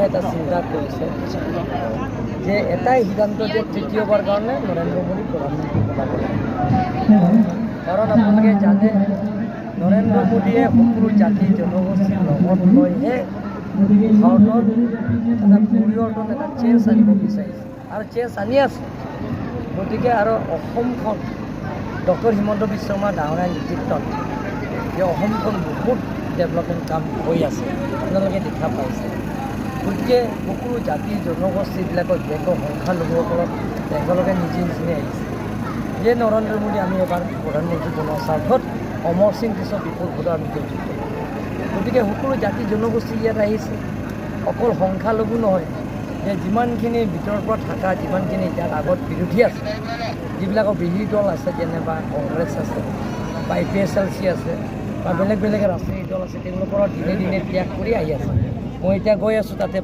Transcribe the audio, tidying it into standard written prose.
এটা চিন্তা কৰিছে যে এটাই সিদ্ধান্ত যে তৃতীয়বাৰ কাৰণে নৰেন্দ্ৰ মোদী প্ৰধানমন্ত্ৰী বনাব লাগে। কাৰণ আপোনালোকে জানে, নৰেন্দ্ৰ মোদীয়ে সকলো জাতি জনগোষ্ঠীৰ লগত লৈহে ভাৰতত এটা পৰিৱৰ্তন, এটা চেঞ্জ আনিব বিচাৰিছে আৰু চেঞ্জ আনি আছে। গতিকে আৰু অসমখন ডক্টৰ হিমন্ত বিশ্ব শৰ্মা ডাঙৰীয়াৰ নেতৃত্বত যে অসমখন বহুত ডেভেলপমেণ্ট কাম হৈ আছে, আপোনালোকে দেখা পাইছে। গতিকে সকলো জাতি জনগোষ্ঠীবিলাকক, বিশেষকৈ সংখ্যালঘুসকলক একেলগে নিজে নিজে আহিছে যে নৰেন্দ্ৰ মোদী আমি এবাৰ প্ৰধানমন্ত্ৰী বনোৱাৰ স্বাৰ্থত অমৰ সিং পিছত বিপুল ভোটৰ আমি জয়যুক্ত কৰিম। গতিকে সকলো জাতি জনগোষ্ঠী ইয়াত আহিছে। অকল সংখ্যালঘু নহয় যে, যিমানখিনি ভিতৰৰ পৰা থকা, যিমানখিনি ইয়াত আগত বিৰোধী আছে, যিবিলাকৰ বিৰোধী দল আছে, যেনে বা কংগ্ৰেছ আছে বা A P S L C আছে বা বেলেগ বেলেগ ৰাজনৈতিক দল আছে, তেওঁলোকৰ দিনে দিনে ত্যাগ কৰি আহি আছে। মই এতিয়া গৈ আছোঁ তাতে।